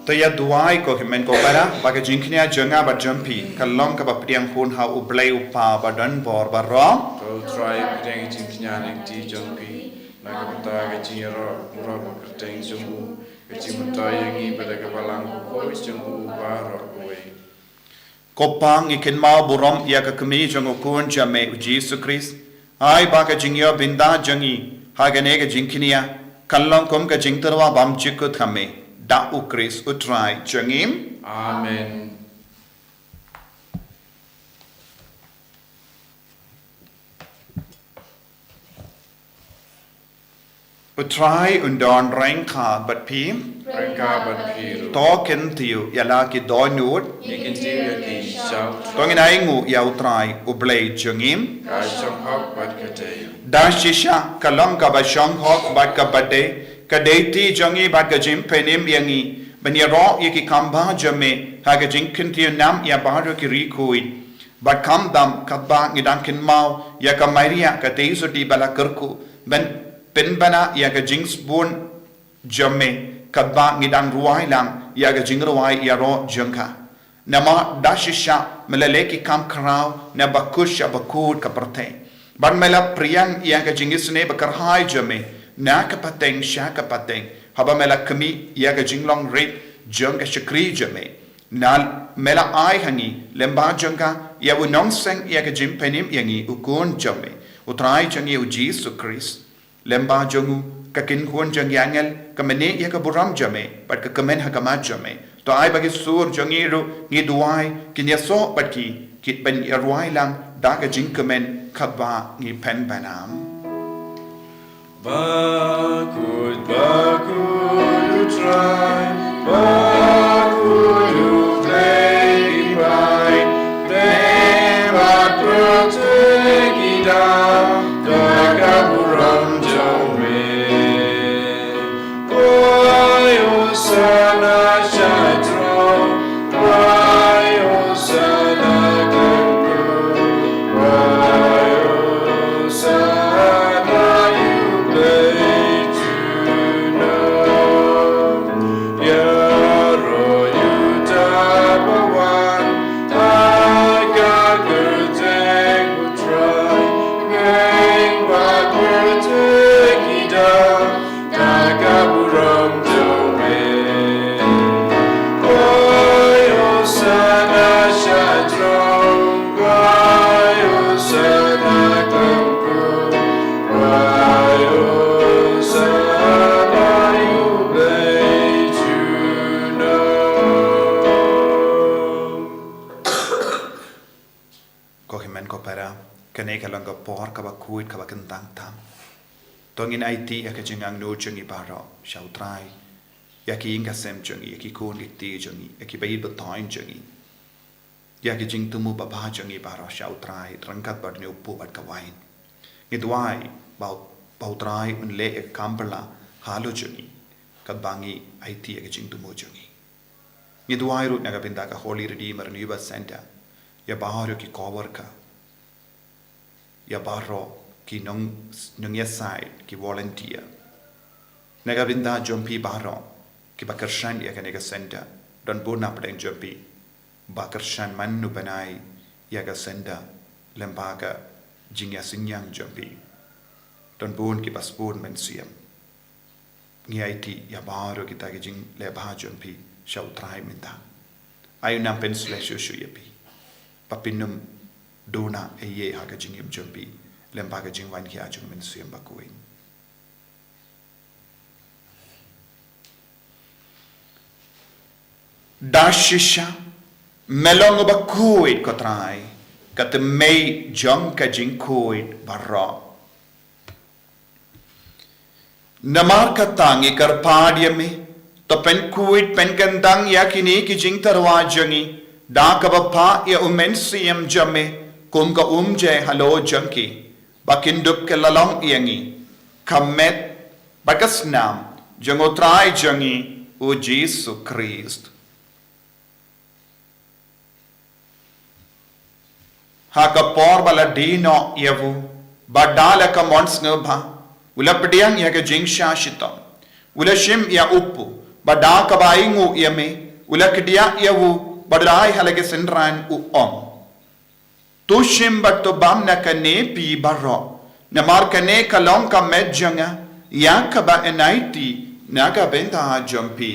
To ïa duwai ko hynmen ko para, ba ka jingkñia jong nga bad jong phi kan long kaba pdiang hun ha U Blei U Kpa ba don bor baroh. Ko Trai, pdiang jingkñia na ka kti jong phi, na ka bynta ka jingïaroh baroh ba kyrteng jong u, ka jingmyntoi ïa ngi bad ka balang bakhuid jong u baroh kawei. Ko Pa, ngi kynmaw burom ïa ka kmie jong u Khun jong me U Jisu Khrist. Ai ba ka jingïoh bynta jong ngi ha kane ka jingkñia kan long kum ka jingtyrwa bymjukut ha me, da U Khrist U Trai jong ngi. Amen. U Trai un don ryngkat bad phi. Ryngkat bad phi ruh. To kyntiew ïa la ki dohnud. Ngi kyntiew ïa ki sha U Trai. To ngin ainguh ïa U Trai U Blei jong ngi. Ka shong hok bad ka dei. Da shisha ka long kaba shong hok bad kaba dei, ka dei kti jong ngi bad ka jingpynim ïa ngi ban ïaroh ïa ki kam ba jong me ha ka jingkyntiew nam ïa baroh ki riewkhuid. Bad khamtam katba ngi dang kynmaw ïa ka Maria ka Theisotti ba la kyrkhu ban pynbna ïa ka jingsbun jong me, katba ngi dang rwai lang ïa ka jingrwai ïaroh jong ka. Namar da shisha me la leh ki kam khraw na bakut sha bakut ka pyrthei. Bad me la pdiang ïa ka jingisynei bakyrhai jong me na ka pateng sha ka pateng, haba me la khmih ïa ka jinglong rit jong ka shakri jong me. Na me la ai ha ngi lyngba jong ka ïa u nongseng ïa ka jingpynim ïa ngi, U Khun jong me. U Trai jong ngi U Jisu Khrist. Lyngba jong u ka kynhun jong ki angel ka mane ïa ka burom jong me bad ka kmen ha khmat jong me. To ai ba ki sur jong ngi ruh ngi duwai, kin ïasoh bad ki, ki ban ïarwai lang da ka jingkmen kaba ngi pynbna. Bakut, bakut U Trai, bakut U Blei ki bai, te bad pyrthei ki da, da ka burom jong me. Oi, Hosana sha throne, oi, Hosana khlem kut, oi, Hosana ïa U Blei junom. Ïaroh ïa uta ba wan ha ka kyrteng U Trai, bad pyrthei ki da, da ka burom jong me. Oi, Hosana sha throne, oi, Hosana khlem kut, oi, Hosana ïa U Blei junom. Ko hynmen ko para, kane ka long ka por kaba khuid kaba kyntang tam. To ngin aiti ïa ka jingangnud jong ngi baroh sha U Trai, ïa ki ïing ki sem jong ngi, ïa ki khun ki kti jong ngi, ïa ki ba ïeit ba thoiñ jong ngi, ïa ki jingthmu babha jong ngi baroh sha U Trai ryngkat bad une u kpu bad ka wain. Ngi duwai ba, ba U Trai un leh ïa ka kam pyrshah halor jong ngi katba ngi aiti ïa ka jingthmu jong ngi. Ngi duwai ruh na ka bynta ka Holy Redeemer Renewal Centre, ïa baroh ki co-worker, ïa baroh ki nong, nongïasaid, ki volunteer. Na ka bynta jong phi baroh kiba kyrshan ïa kane ka centre, don bun na pdeng jong phi ba kyrshan man u bnai ïa ka centre lyngba ka jingïasynñiang jong phi. Don bun kiba sbun mynsiem. Ngi aiti ïa baroh kita ki jingleh bha jong phi sha U Trai mynta. Ai u nang pynshlur shuh shuh ïa phi ba phin ym duna ei ei ha ka jingim jong phi lyngba ka jingwan khia jong u Mynsiem Bakhuid. Da shisha me long uba khuid ko Trai, ka tymmen jong ka jingkhuid baroh. Namar kata ngi kyrpad ïa me, to pynkhuid pynkyntang ïa kine ki jingtyrwa jong ngi da kaba phah ïa u Mynsiem jong me kum ka umjai halor jong ki, ba kin dup ki la long ïa ngi ka met bad ka snam jong u Trai jong ngi u Jisu Khrist. Ha ka por ba la die noh ïa u, bad da la ka mon sngewbha, u la pdiang ïa ka jingshah shitom, u la shim ïa u kpu, bad da kaba ainguh ïa me, u la kdiah ïa u, bad u la ai ha la ki synran, u ong: To shim bad to bam na kane phi baroh, namar kane ka long ka met jong nga, ïa kaba ngan aiti na ka bynta jong phi.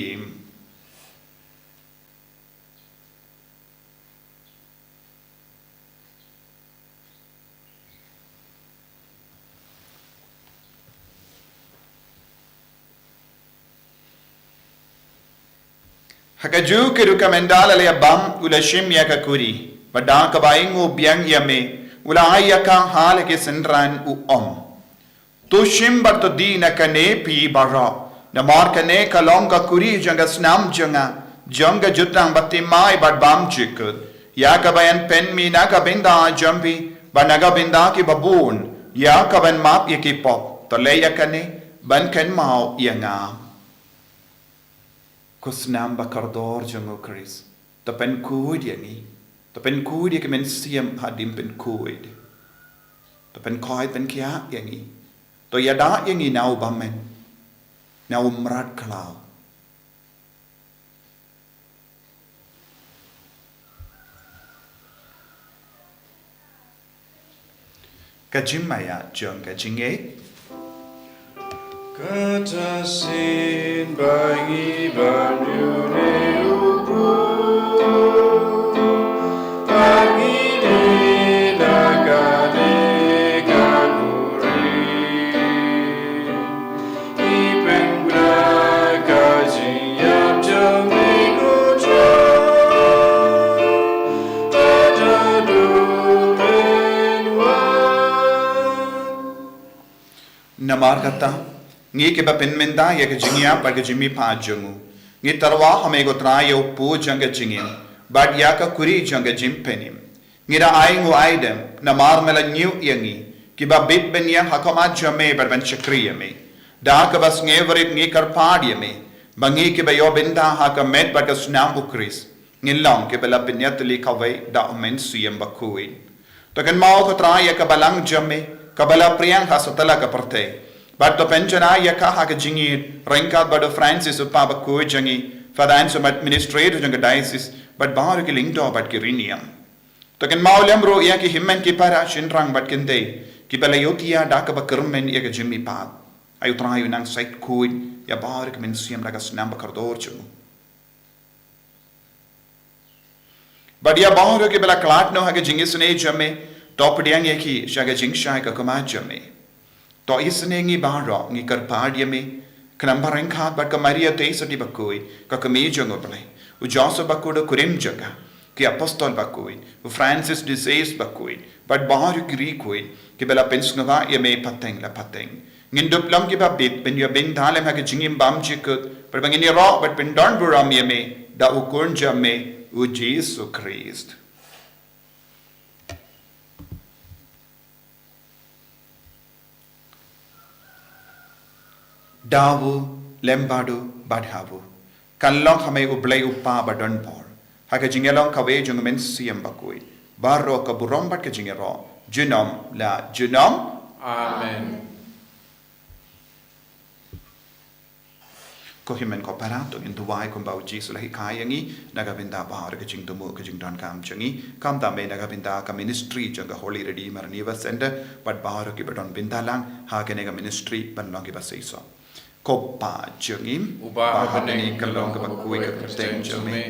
Ha kajuh ka rukom ynda la ïa bam, u la shim ïa ka kuri, bad da kaba ainguh biang ïa me, u la ai ïa ka ha la ki synran, u ong: To shim bad to die na kane phi baroh, namar kane ka long ka kuri jong ka snam jong nga, jong ka jutang bathymmai bad bymjukut, ïa kaba ngan pynmih na ka bynta jong phi bad na ka bynta kiba bun, ïa kaban map ïa ki pop. To leh ïa kane ban kynmaw ïa nga. Ko snam ba kordor jong u Khrist, to pynkhuid ïa ngi, to pynkhuid ïa ki mynsiem hadien pynkhuid, to pynkhuid pynkhiah ïa ngi, to ïada ïa ngi na u bymman, na u mrad khlaw. Ka jingmaïa jong ka jingngeit. Kata shisien ba ngi bam ïa une u briew, ba ngi die na kane ka kuri. Ngi pynbna ka jingïap jong me ko Trai. Namar kata, ngi kiba pynmynta ïa ka jingïap bad ka jingmihpat jong u, ngi tyrwa ha me ko Trai ïa u pud jong ka jingim bad ïa ka kuri jong ka jingpynim. Ngi da ai nguaidem namar me la ñiuh ïa ngi kiba bit ban ïeng ha khmat jong me bad ban shakri ïa me. Da kaba sngewrit ngi kyrpad ïa me ba ngi kiba ïoh bynta ha ka met bad ka snam u Khrist, ngin long kiba la pynïatylli kawei da u Mynsiem Bakhuid. To kynmaw ko Trai ïa ka balang jong me kaba la phriang ha satlak ka pyrthei, bad to pynjanai ïa ka ha ka jingïeit ryngkat bad u Francis u Papa bakhuid jong ngi, Father Anselm administrator jong ka diocese, bad baroh ki lyngdoh bad ki riewniam. To kynmaw lem ruh ïa ki hynmen ki para shynrang bad kynthei kiba la ïohthiah da kaba kyrmen ïa ka jingmihpat. Ai u Trai u nang shait khuid ïa baroh ki mynsiem da ka snam ba kordor jong u. Bad ïa baroh kiba la khlad noh ha ka jingisynei jong me, to pdiang ïa ki sha ka jingshai ka khmat jong me. To isynei ngi baroh, ngi kyrpad ïa me, khnang ba ryngkat bad ka Maria Theisotti bakhuid, ka kmie jong u Blei, u Joseph bakhuid u kurim jong ka, ki apostol bakhuid, u Francis de Sales bakhuid, bad baroh ki riewkhuid kiba la pynsngewbha ïa me pateng la pateng. Ngin dup long kiba bit ban ïoh bynta lem ha ka jingim bymjukut, bad ba ngin ïaroh bad pyndonburom ïa me da u Khun jong me, u Jisu Khrist. Da u, lem bad u, bad ha u, kan long ha me u Blei u Kpa badonbor, ha ka jingïalong kawei jong u Mynsiem Bakhuid, baroh ka burom bad ka jingïaroh junom la junom. Amen. Ko hynmen ko para, to ngin duwai kumba u Jisu u la hikai ïa ngi, na ka bynta baroh ka jingthmu ka jingdonkam jong ngi, khamtam eh na ka bynta ka ministry jong ka Holy Redeemer Renewal Centre bad baroh kiba don bynta lang ha kane ka ministry ban long kiba seisoh. Ko Pa jong ngi uba ha bneng, ka long kaba khuid ka kyrteng jong me,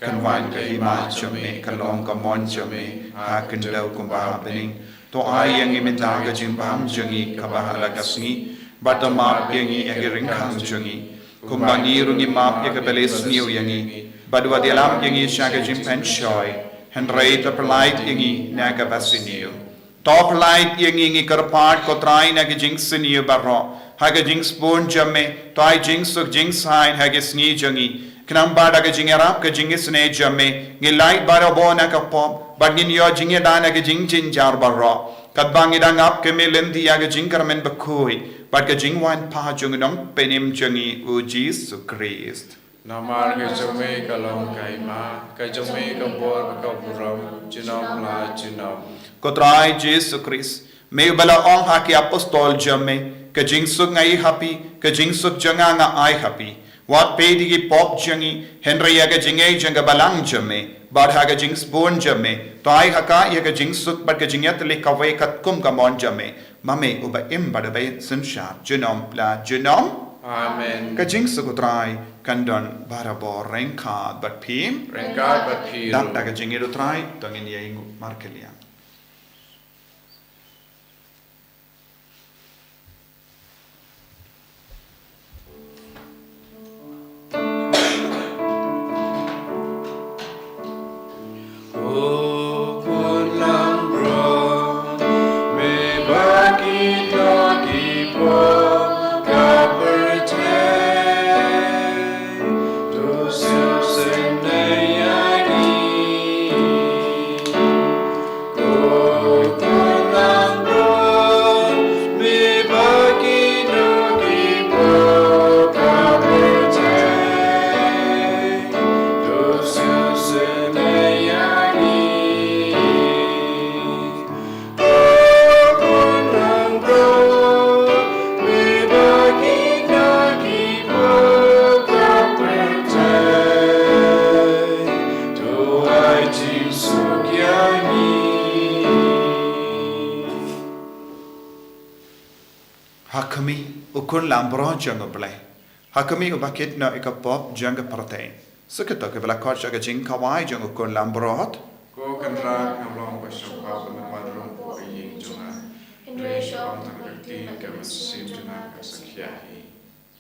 kan wan ka hima jong me, ka long ka mon jong me ha khyndew kumba ha bneng. To ai ïa ngi mynta ka jingbam jong ngi kaba ha la ka sngi, bad to map ïa ngi ïa ki ryngkang jong ngi, kumba ngi ruh ngi map ïa kiba la isniew ïa ngi, bad wat ïalam ïa ngi sha ka jingpynshoi, hynrei to pyllait ïa ngi na kaba sniew. To pyllait ïa ngi, ngi kyrpad ko Trai, na ka jingsniew baroh, ha ka jingsbun jong me, to ai jingsuk jingsaiñ ha ka sngi jong ngi, khnang ba da ka jingïarap ka jingisynei jong me, ngin lait barabor na ka pop, bad ngin ïoh jingïada na ka jingjynjar baroh, katba ngi dang ap kmie lynti ïa ka jingkyrmen bakhuid bad ka jingwan pat jong u Nongpynim jong ngi u Jisu Khrist. Namar ka jong me ka long ka hima, ka jong me ka bor bad ka burom junom la junom. Ko Trai Jisu Khrist, me uba la ong ha ki apostol jong me, ka jingsuk nga ai ha phi, ka jingsuk jong nga nga ai ha phi. Wat peit ïa ki pop jong ngi, hynrei ïa ka jingngeit jong ka balang jong me, bad ha ka jingsbun jong me, to ai ha ka ïa ka jingsuk bad ka jingïatylli kawei katkum ka mon jong me, ma me uba im bad uba synshar junom la junom. Amen. Ka jingsuk u Trai kan don barabor ryngkat bad phi. Ryngkat bad phi ruh. Dap da ka jingïeit u Trai, to ngin ïainguh markylliang. Ha khmih, u Khun langbrot jong u Blei. Ha khmih, uba kit noh ïa ka pop jong ka pyrthei. Sa kito kiba la khot sha ka jingkhawai jong u Khun langbrot. Ko Kynrad, ngam long ba sngewbha ban wan rung hapoh ka ïing jong nga. Hynrei shu ong tang ka ktien, ka mynsiem jong nga kan sa khia hi.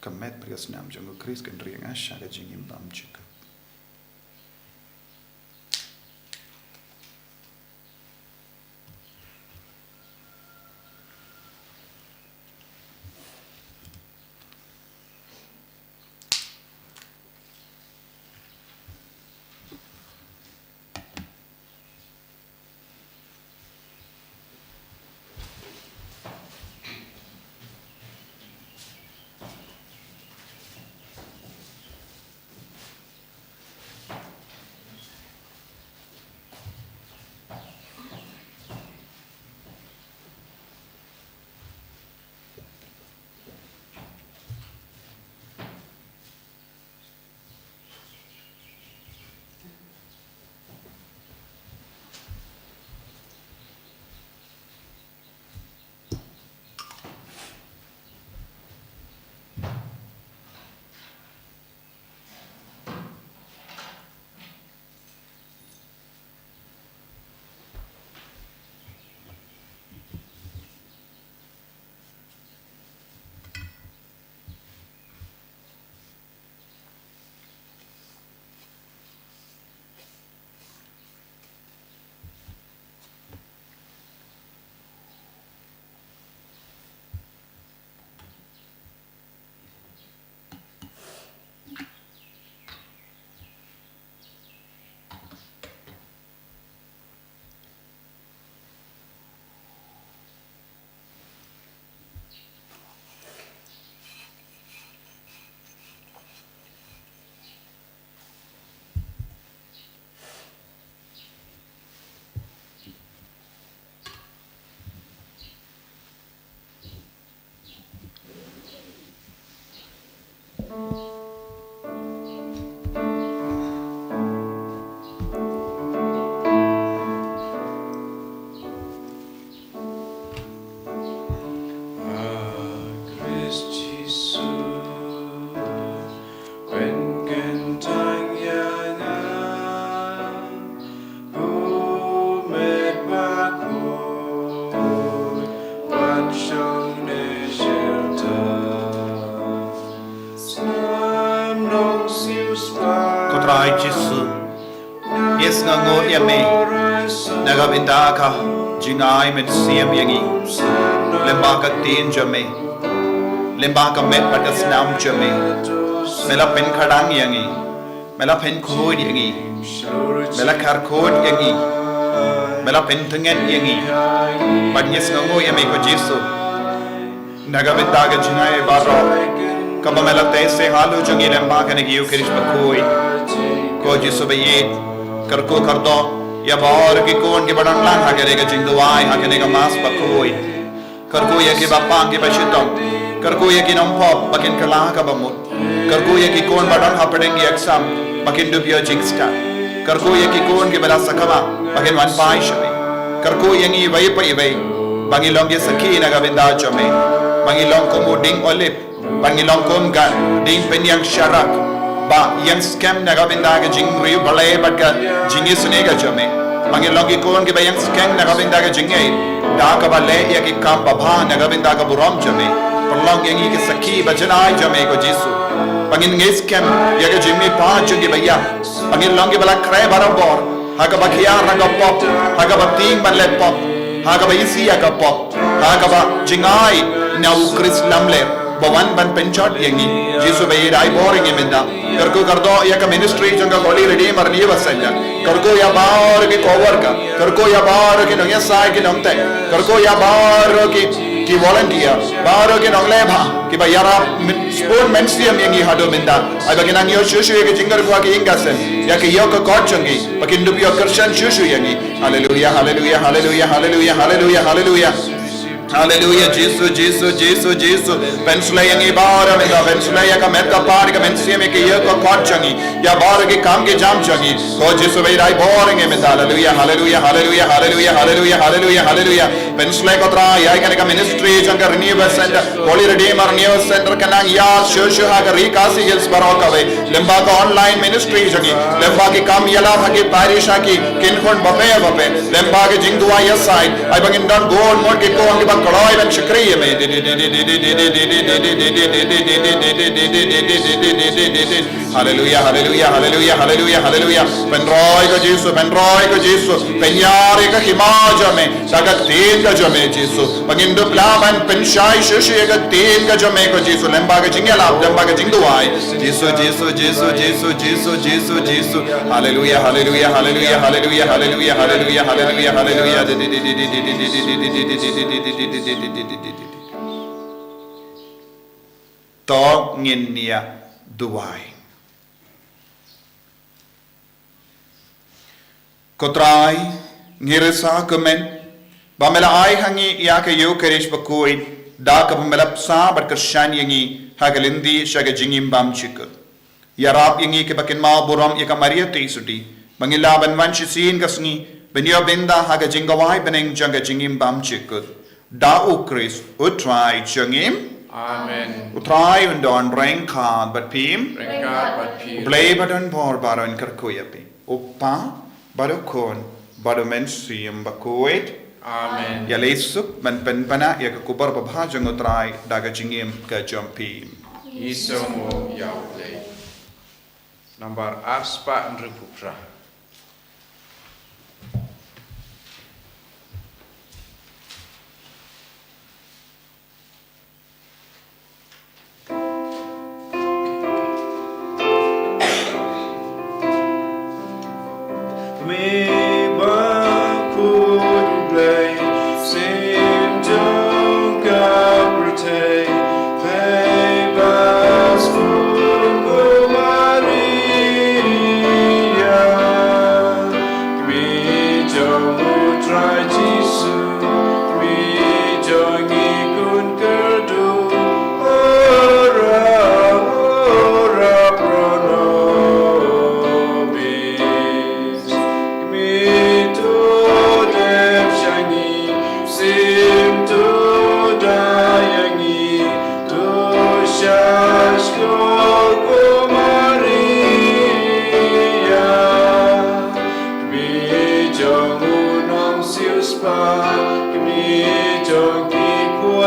Ka met bad ka snam jong u Khrist kan ri ïa nga sha ka jingim bymjukut. Ko Trai Jisu, ngi sngewnguh ïa me na ka bynta ka jingai mynsiem ïa ngi, lyngba ka ktien jong me, lyngba ka met bad ka snam jong me. Me la pynkhadang ïa ngi, me la pynkhuid ïa ngi, me la kyrkhu ïa ngi, me la pyntngen ïa ngi. Bad ngi sngewnguh ïa me ko Jisu, na ka bynta ka jingai baroh kaba me la teh sha halor jong ngi lyngba kane ka Ïukharist bakhuid. Ko Jisu baieit, kyrkhu kyrdoh ïa baroh ki khun kiba don lang ha kane ka jingduwai, ha kane ka Mass bakhuid. Kyrkhu ïa kiba pang kiba shitom. Kyrkhu ïa ki nongpop ba kin kylla ha kaba mut. Kyrkhu ïa ki khun ba don hapdeng ki exam ba kin dup ïoh jingstad. Kyrkhu ïa ki khun kiba la sakma ba kin wan phai sha me. Kyrkhu ïa ngi iwei pa iwei ba ngin long ki sakhi na ka bynta jong me, ba ngin long kum u dieng olib, ba ngin long kum ka dieng pynïaid sharak ba ïeng skhem na ka bynta ka jingriewblei bad ka jingisynei ka jong me. Ba ngin long ki khun kiba ïeng skhem na ka bynta ka jingngeit da kaba leh ïa ki kam babha na ka bynta ka burom jong me. Pynlong ïa ngi ki sakhi ba janai jong me ko Jisu. Ba ngin ngeit skhem ïa ka jingmihpat jong kiba ïap. Ba ngin long kiba la khreh barabor ha kaba khia na ka pop, ha kaba tieng ban leh pop, ha kaba isih ïa ka pop, ha kaba jingai na u Khrist lamler ba wan ban pynjot ïa ngi. Jisu baieit, ai bor ïa ngi mynta. Kyrkhu kyrdoh ïa ka ministry jong ka Holy Redeemer Renewal Center. Kyrkhu ïa baroh ki co-worker, kyrkhu ïa baroh ki nongïasaid ki nongtei, kyrkhu ïa baroh ki, ki volunteer, baroh ki nongleh bha kiba ïarap men-, spoon mynsiem ïa ngi haduh mynta. Ai ba kin nang ïoh shuh shuh ïa ka jingkyrkhu ha ka ïing ka sem, ïa ka ïoh ka kot jong ngi, ba kin dup ïoh kyrshan shuh shuh ïa ngi. Haleluia, haleluia, haleluia, haleluia, haleluia, haleluia. Haleluia, Jisu, Jisu, Jisu, Jisu. Pynshlei ïa ngi baroh mynta, pynshlei ïa ka met ka phad ka mynsiem, ïa ka ïoh ka kot jong ngi, ïa baroh ki kam ki jam jong ngi. Ko Jisu baieit, ai bor ïa ngi mynta. Haleluia, haleluia, haleluia, haleluia, haleluia, haleluia, haleluia. Pynshlei ko Trai ïa kane ka ministry jong ka Renewal Center, Holy Redeemer Renewal Center, kan nang ïaid shuh shuh ha ka Ri Khasi Hills baroh kawei. Lyngba ka online ministry jong ngi, lyngba ki kam ïalap ha ki parish ha ki kynhun bape bape, lyngba ki jingduwai ïasaid, ai ba ngin don bun mut ki khun kiba kloi ban shakri ïa me. Haleluia, haleluia, haleluia, haleluia, haleluia. Pynroi ko Jisu, pynroi ko Jisu. Pynïar ïa ka hima jong me da ka ktien ka jong me Jisu. Ba ngin dup lah ban pynshai shuh shuh ïa ka ktien ka jong me ko Jisu, lyngba ka jingïalap, lyngba ka jingduwai. Jisu, Jisu, Jisu, Jisu, Jisu, Jisu, Jisu. Haleluia, haleluia, haleluia, haleluia, haleluia, haleluia, haleluia, haleluia. To ngin ïa duwai. Ko Trai, ngi risa kumne ba me la ai ha ngi ïa ka Ïukharist bakhuid, da kaba me la bsa bad kyrshan ïa ngi ha ka lynti sha ka jingim bymjukut. Ïarap ïa ngi kiba kynmaw burom ïa ka Maria Theisotti ba ngin lah ban wan shisien ka sngi ban ïoh bynta ha ka jingkhawai bneng jong ka jingim bymjukut. Da u Khrist u Trai jong ngi. Amen. U Trai un don ryngkat bad phi. Ryngkat bad phi. U Blei badonbor baroh un kyrkhu ïa phi. U Kpa bad u Khun bad u Mynsiem Bakhuid. Amen. Ïaleh suk ban pynpaw ïa ka khubor babha jong u Trai da ka jingim ka jong phi. Ngi sngewnguh ïa u Blei. Nambar arspah hynriewphew phra.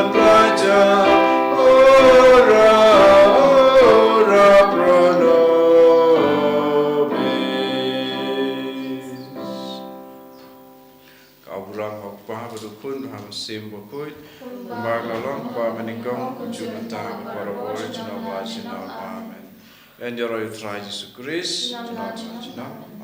Raja, ora, ora pro nobis. Ka burom ha u Kpa bad u Khun bad ha u Mynsiem Bakhuid, kumba ka la long, kumba mynnyngkong, kumjuh mynta, bad barabor, junom la junom. Amen. Yn ïaroh ïa u Trai Jisu Khrist, junom la junom.